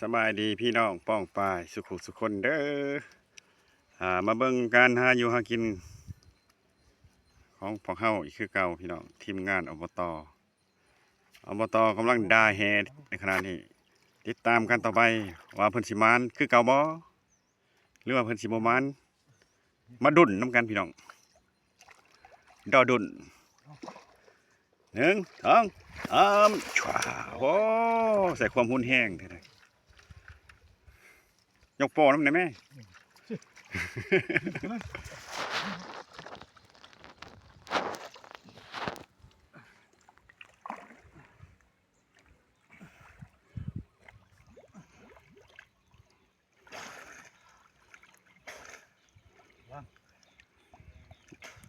ສະບາຍດີພີ່ນ້ອງປ້ອງປາຍສຸຂູສຸຄົນເດີ. ອ່າ ມາເບິ່ງການຫາຢູ່ຫາກິນຂອງພວກເຮົາອີກຄືເກົ່າພີ່ນ້ອງ, ທີມງານ ອບຕ. ອບຕ ກຳລັງດ່າແຫໃນຂະນະນີ້. ຕິດຕາມກັນຕໍ່ໄປວ່າເພິ່ນຊິໝານຄືເກົ່າບໍ່ ຫຼືວ່າເພິ່ນຊິບໍ່ໝານ. ມາດຸ້ນນຳກັນພີ່ນ້ອງ, ລໍດຸ້ນ. ໜຶ່ງ ສອງ ສາມ ຊວາ. ໂອ້ ໃສ່ຄວາມຮຸນແຮງແທ້ໆ. ຍົກປໍນຳແດ່ແມ່.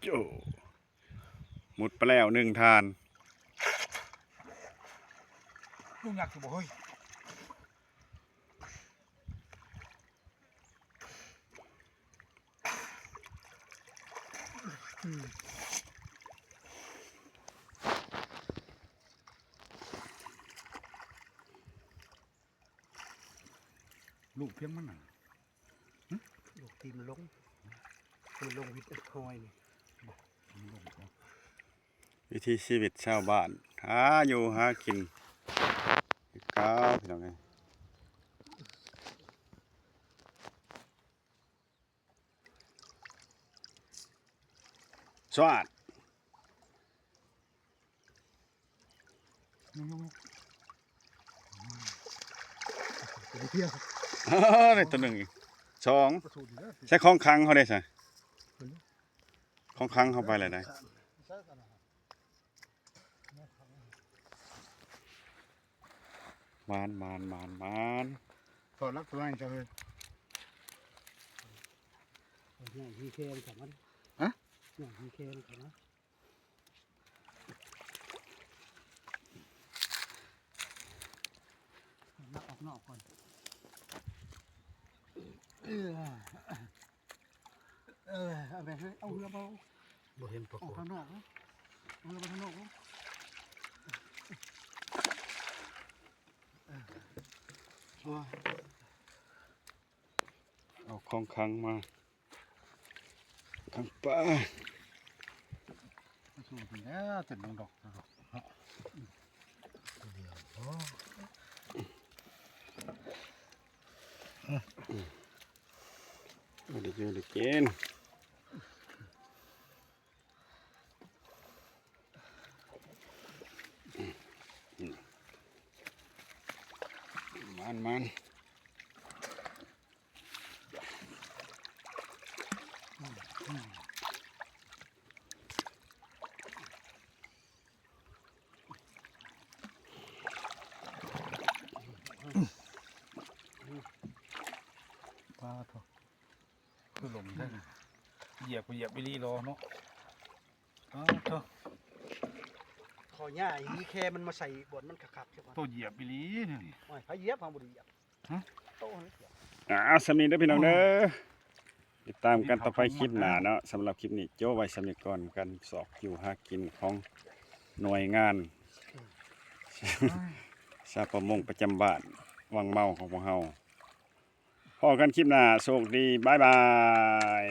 ໂອ້ ໝົດໄປແລ້ວໜຶ່ງທ່ານ. ລູກຍັກຢູ່ບໍ່ເຮີ້ຍ? ລູກພຽງມັນນັ້ນ ລູກຕີນມັນລົງ, ມັນລົງວິດຫອຍນີ້. ວິຖີຊີວິດຊາວບ້ານ ຫາຢູ່ຫາກິນຄືເກົ່າພີ່ນ້ອງເອີຍ. ສວາດ. ເອີ ໄດ້ຕົວໜຶ່ງອີກ ສອງ. ໃສ່ຂອງຂັງເຮົາໄດ້ຊະ, ຂອງຂັງເຮົາໄປແລ້ວໄດ໋. ໝານ ໝານ ໝານ ໝານ. ສອດລັກຕົວໃຫ້ເຈົ້າເລີຍ. ເອົາຫຍ້າຫີແຄນເຂົ້າມາ. ຮະ? ຫຍ້າຫີແຄນເຂົ້າມາ. ລັກອອກນອກກ່ອນ. ເອີ ເອີ ເອົາໄປເຮີ້ຍ ເອົາເຮືອມາ. ບໍ່ເຫັນປາກົດ. ອອກທາງນອກເນາະ, ເອົາເຮືອມາທາງນອກເນາະ. ໂອ້ຍ ເອົາຂອງຂັງມາຂັງປາ. ມາສູ່ເພິ່ນແລ້ວ ເຕັມດອກ ດຽວພໍ ບໍ່ໄດ້ຢູ່ໄດ້ກິນ. ໝານ ໝານ. ປາໂທ້ ຄືລົມແທ້ ຢຽບກໍຢຽບອີ່ຫຼີລໍເນາະ. ປາໂທ້ ຂໍຫຍ້າອີ່ຫຼີແຄ່ມັນມາໃສ່ບ່ອນມັນຄັກໆ ໂຕຢຽບອີ່ຫຼີນີ້. ໂອ້ຍ ໃຜຢຽບ? ເຮົາບໍ່ໄດ້ຢຽບ. ຮະ? ໂຕຫັ້ນແຫຼະຢຽບ. ອ່າ ສ່ຳນີ້ເດີພີ່ນ້ອງເດີ. ໂອ້ຍ ຕິດຕາມກັນຕໍ່ໄປຄລິບໜ້າເນາະ. ສຳລັບຄລິບນີ້ໂຈະໄວ້ສ່ຳນີ້ກ່ອນ ການຊອກຢູ່ຫາກິນຂອງໜ່ວຍງານ ອືມ ຊາວປະມົງປະຈຳບ້ານວັງເມົາຂອງພວກເຮົາ. ພໍ້ກັນຄລິບໜ້າ ໂຊກດີ ບາຍບາຍ.